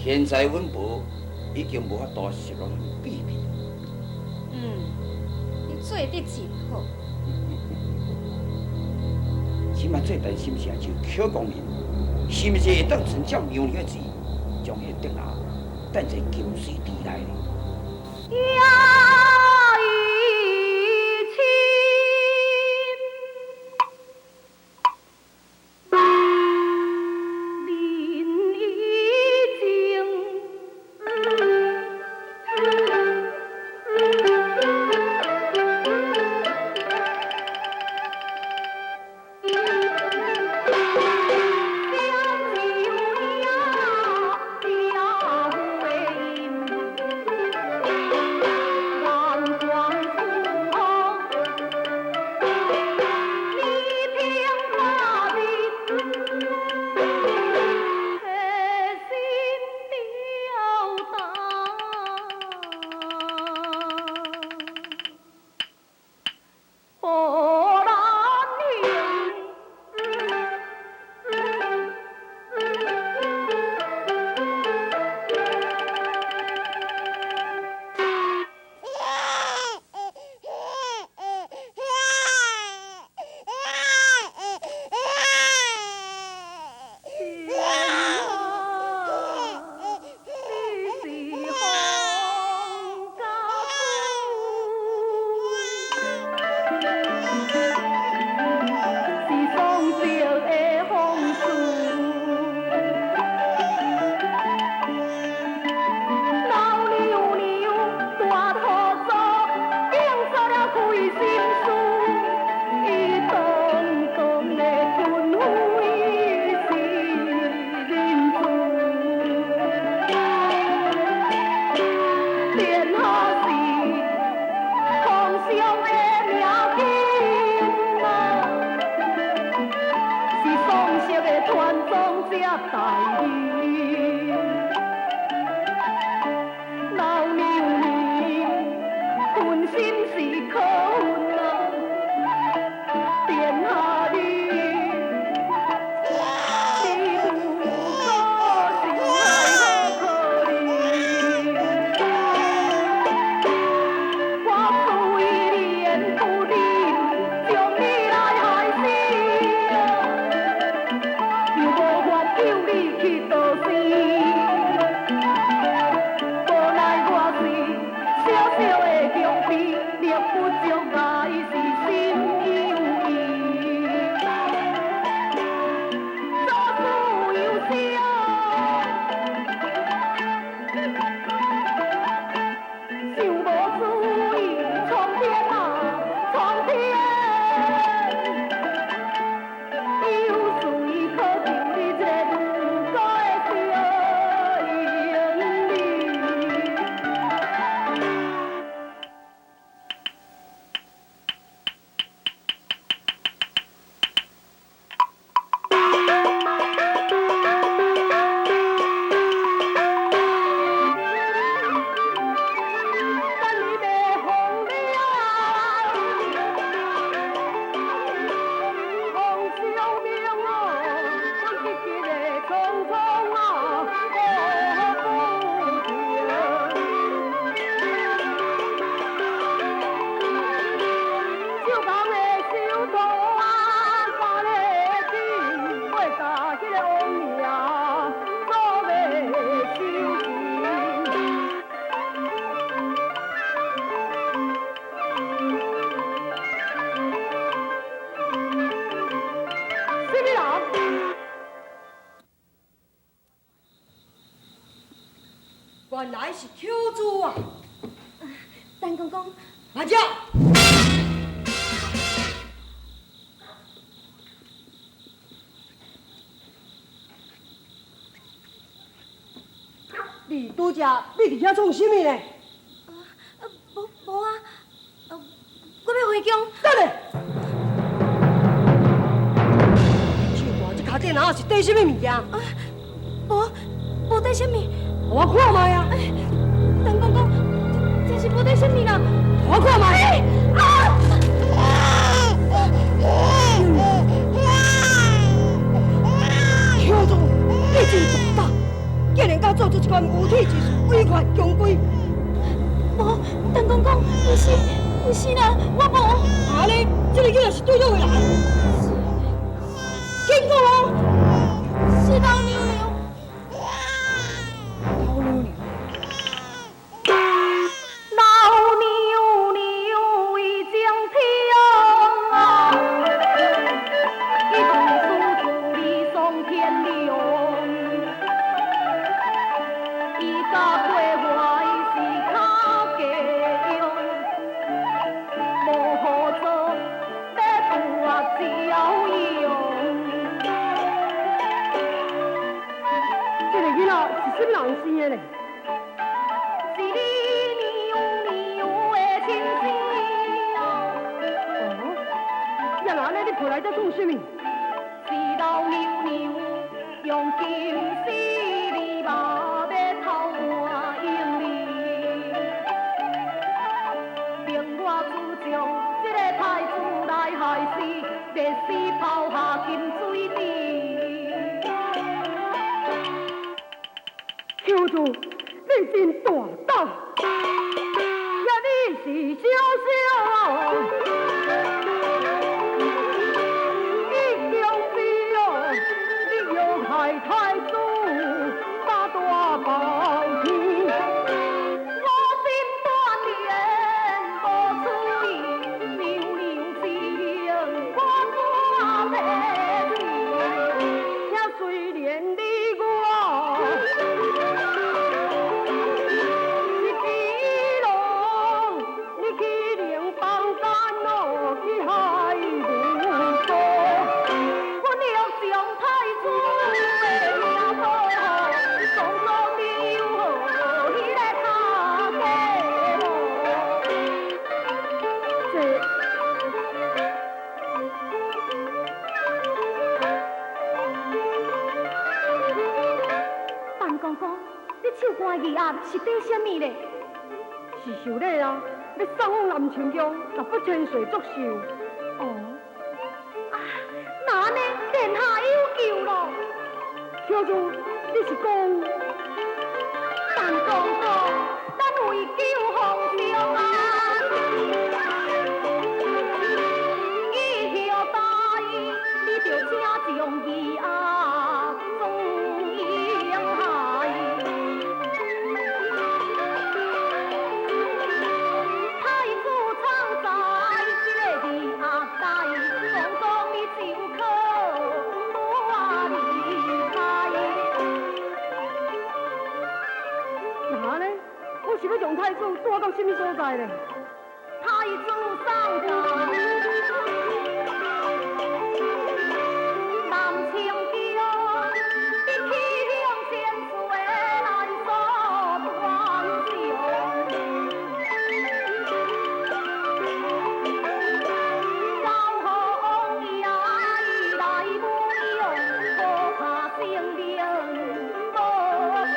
現在阮婆已經無法度泄露秘密。嗯，你做得真好。這馬最擔心是就邱公人，是毋是會當遵照娘娘的旨，將彼個竹籃帶在金水池內呢？原來是邱珠啊！陳公公，慢著！你拄才你佇遐創啥物呢？無無啊，我欲回宮。等下！手腕這跤短仔是綴啥物物件？無，無綴啥物。予我看覓啊！陳公公，真是無綴啥物啦！予我看覓！啊！邱珠，你真大膽，竟然敢做出這款犯無體之事，違反宮規。無，陳公公，毋是，毋是啦，我無。啊咧，這个囡仔是對佗位來？緊講啊！是老娘娘。老娘娘。老娘娘為情痛啊，伊自私自利喪天良，伊甲過外是較家用，無好做欲拄啊招用。這个囡仔是啥物人生的咧？是你娘娘的親生啊！哦，呀若按呢，你抱來這創啥物？是老娘娘用金絲籬笆欲偷換用你，命我主將這个太子來害死，烈士拋下金水池。求主，你真大膽！呀，你是小小一中妃哦，你欲害太子打大暴天。我心斷連無主意，娘娘情我怎提起？也雖然你我是基隆，你去靈房間哦，去害無辜。阮欲將太子的命保，送做你有彼个卡家母。這范公公，你手肝的義鴨是底啥物咧？是受禮啊，欲送往南清宮，共八千歲祝壽。哦，啊，那按呢，殿下有救咯。求主，你是講？范公公，咱為救皇上啊，以後代你就請將義鴨裝嬰孩。太子藏在這个義鴨內，公公你就可拄啊離開。那呢？我是欲將太子帶到啥物所在咧？太子送到南清宮，你去向千歲來所端詳。交予王爺伊來撫養，好拍性命無保障。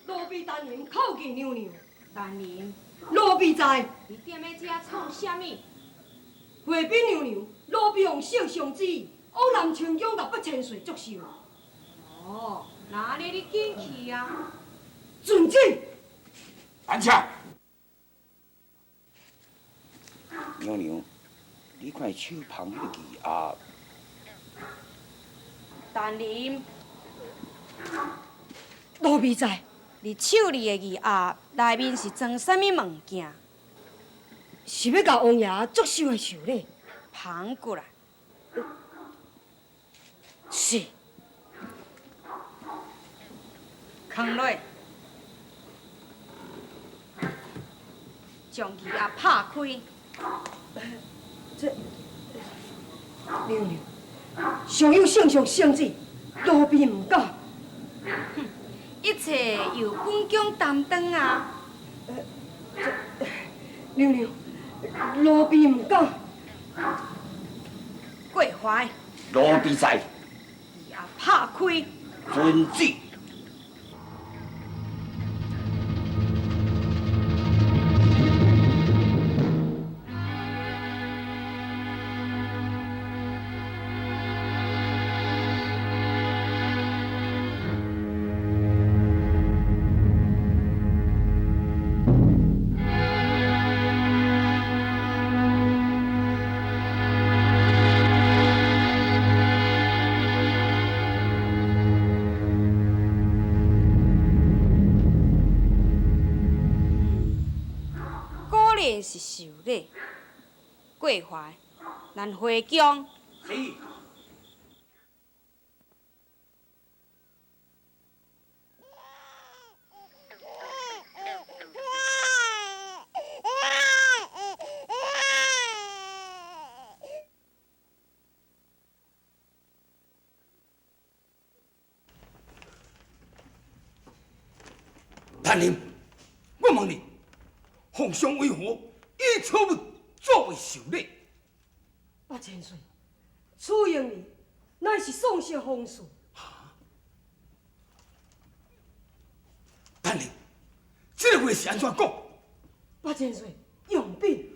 奴婢陳琳叩見娘娘。陳琳，奴婢在。你踮咧遮創啥物？回稟娘娘，奴婢奉聖上旨意，往南清宮共八千歲祝壽。哦，那按呢你緊去啊！遵旨。安恰。娘娘，你看手捧彼个義鴨。陳琳，奴婢在。你你手裡的魚鴨內面是裝啥物物件？是欲共王爺祝壽的壽禮。捧過來。是。囥落，將魚鴨拍開。這娘娘，上有聖上聖旨，奴婢毋敢。哼，一切由本宮擔當啊！這娘娘，奴婢毋敢。過懷。奴婢在。魚鴨拍開。遵旨。果然是壽禮，過懷，咱回宮。是。大人，我問你，皇上為何以此物作為壽禮？八千歲，此嬰兒乃是喪失皇嗣。大人，這個話是按怎講？八千歲，用兵。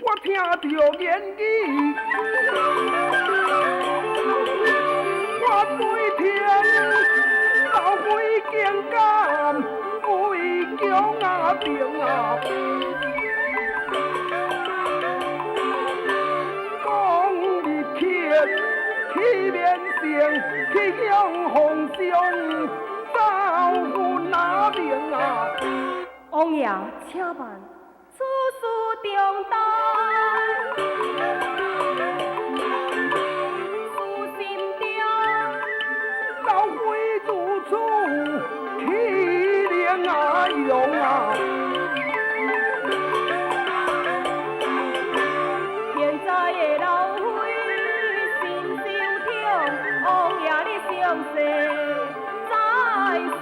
我聽著言語，我對天老妃肩擔為強啊定啊，講日去去連城，去向皇上奏分啊明啊。王爺，請慢，此事重大。思心中，老妃如此气灵啊勇啊！現在的老妃心傷痛，王爺你詳細再思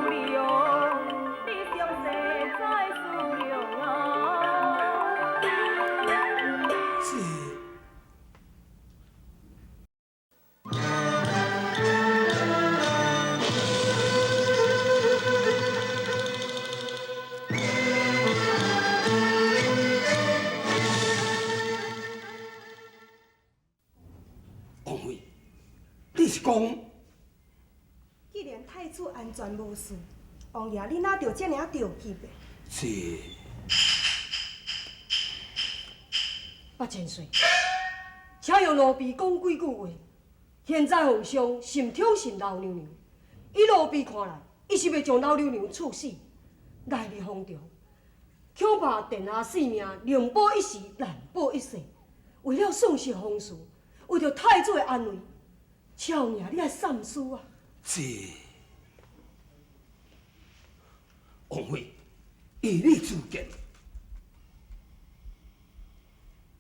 量，你詳細再思量啊！這。王妃，你是講？既然太子安全無事，王爺你哪著遮爾著急的？這八千歲，請容奴婢講幾句話。現在皇上甚寵信老娘娘，以奴婢看來，伊是欲將老娘娘處死。來日方長，恐怕殿下性命寧保一時，難保一世。為了喪失皇嗣，為著太子的安危，請王爺你愛三思啊！這王妃，依你之見，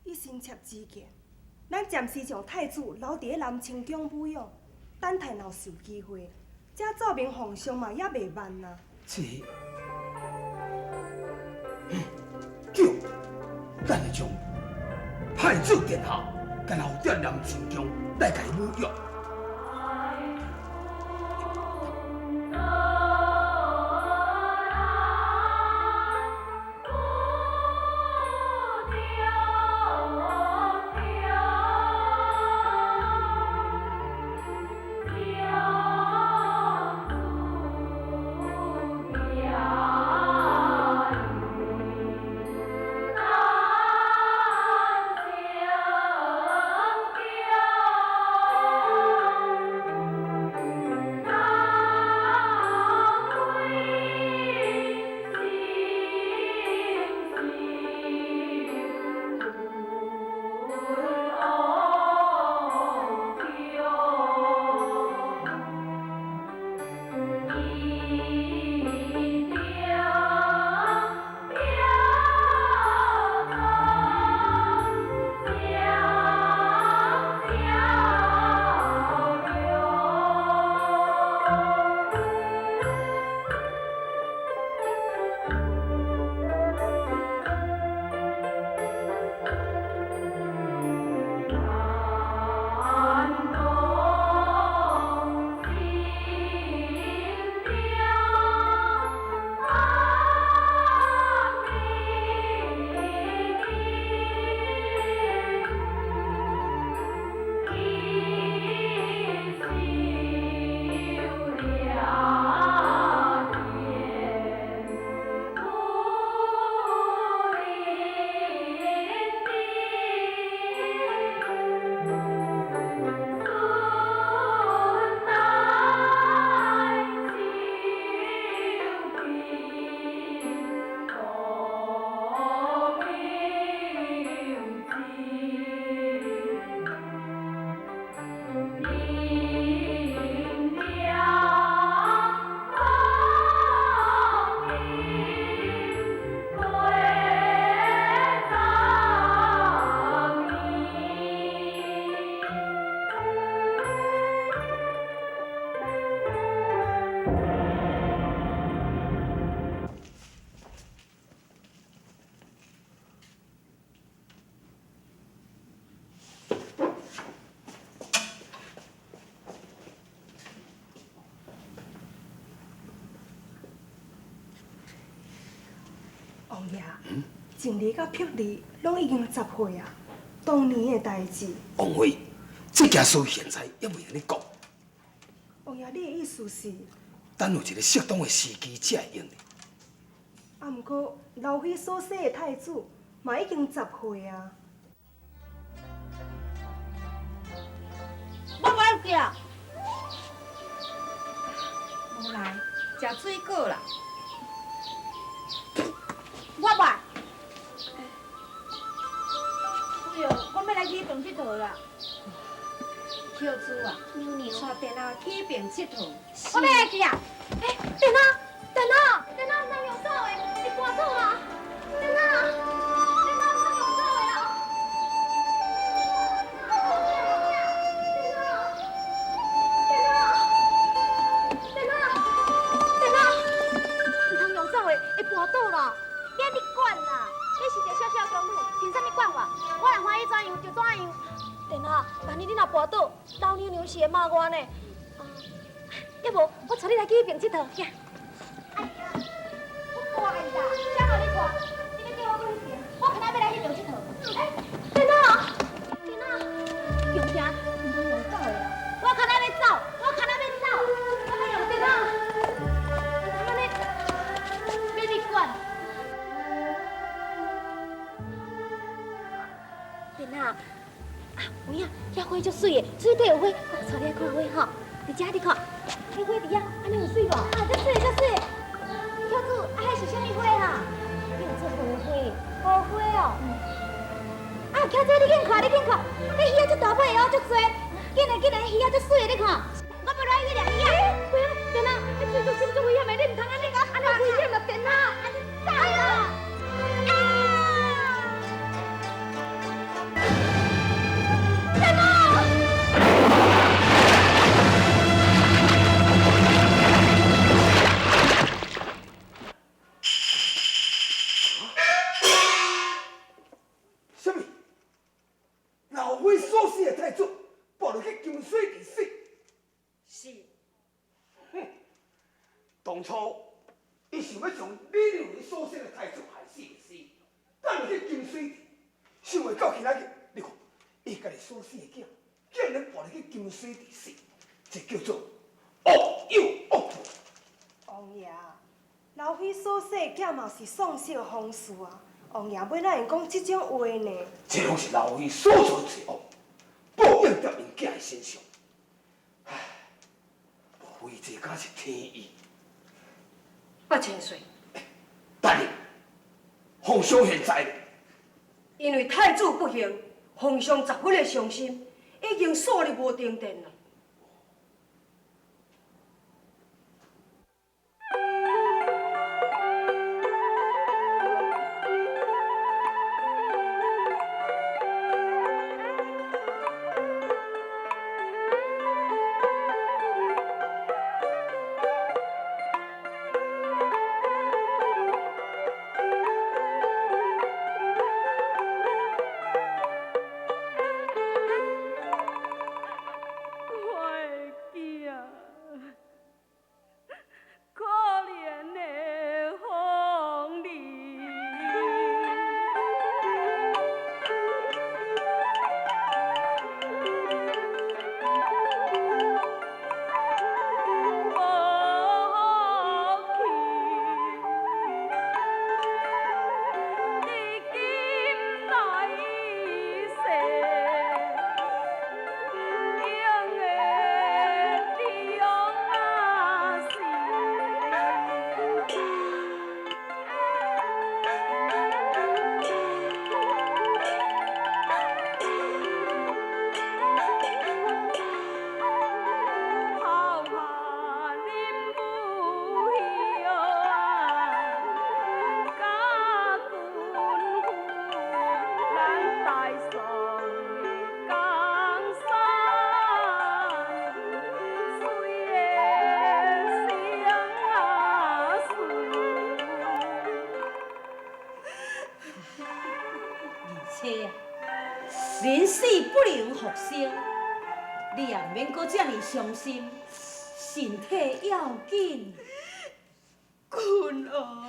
以臣妾之見，咱暫時將太子留佇咧南清宮撫養，等待若有機會，才奏明皇上嘛也袂慢啊。這，對，咱來將太子殿下共留佇南清宮來共伊撫養。王爷，静儿佮碧儿拢已经10岁啊，当年的代志。王妃，这件事现在犹未按呢讲。王爷，你的意思是？等有一个适当的时机才会用的。啊，毋过刘妃所生的太子嘛已经10岁啊。我无叫，无来，食水果啦。我无。哎哟，我欲来去彼边𨑨迌啦。巧珠啊，娘娘，带电仔去彼边𨑨迌。我欲来去啊！欸，电仔，电仔，电仔，毋通用走的，会跋倒啊！电仔，电仔，毋通用走的啦！电仔，电仔，电仔，毋通用走的，会跋倒啦！免你管啦，你是一个小小宫女，凭啥物管我？我若欢喜怎样就怎样。电仔，万一你若跋倒，老娘娘是会骂我呢。啊，要无我带你来去彼边𨑨迌，行。哎呀，我看啦，谁予你看？你欲叫我去彼边，我可能欲来彼边𨑨迌。欸，电仔，电仔，用行，毋通用走的啦。我可能欲走，我可能欲走，我欲用电仔，毋通按呢，免你管。电仔，啊，有影，遐花足媠的，水底有花，我带你来看花吼。伫遮你看，彼花伫遐，按呢有媠无？啊，足媠，足媠。巧子，啊，彼是啥物花哈？彼叫做荷花。荷花哦。啊，巧子，你紧看，你紧看，彼鱼仔足大尾哦，足济。紧来，紧来，鱼仔足媠的，你看。我欲来去掠鱼仔。不要，电仔，彼水足深足危险的，你毋通按呢，按呢危险啦，电仔。按呢走啦。啥物？老妃所生的太子跋落去金水池死？是。哼，当初伊想欲将李娘娘所生的太子害死就死，掷落去金水池，想袂到今仔日，你看，伊家己所生的囝，竟然跋落去金水池死，这叫做恶有恶报。王爷，刘妃所生的囝嘛是丧失皇嗣啊！王爷欲哪会讲这种话呢？这拢是刘妃所做的罪恶，报应在𪜶囝的身上。唉，无非这敢是天意。八千岁。等下，皇上现在，因为太子不幸，皇上十分的伤心，已经数日无停电了。人死不能复生，你也毋免阁遮尔伤心，身体要紧。君王，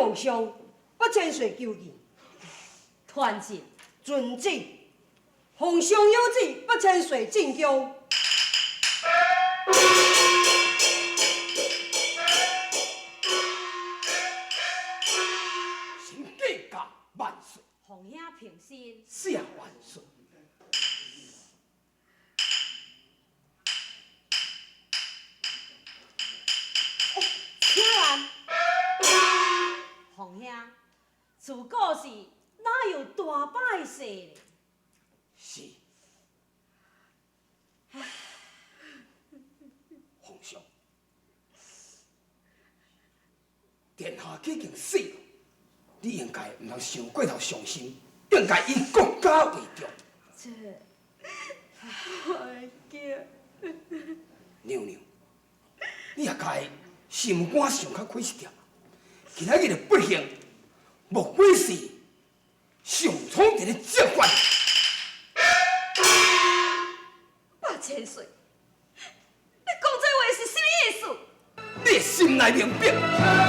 皇上，八千歲求見。傳旨，遵旨。皇上有旨，八千歲進宮。臣駕駕萬歲！皇兄平身。謝萬歲。請來，皇兄，自古是哪有大擺勢咧？是。皇上，殿下已經死了，你應該毋通傷過頭傷心，應該以國家為重。這，我的囝。娘娘，你也該心肝想較開一點。今仔日的不幸，莫非是上蒼佇咧責罰？八千歲，你講這話是啥物意思？你的心內明白。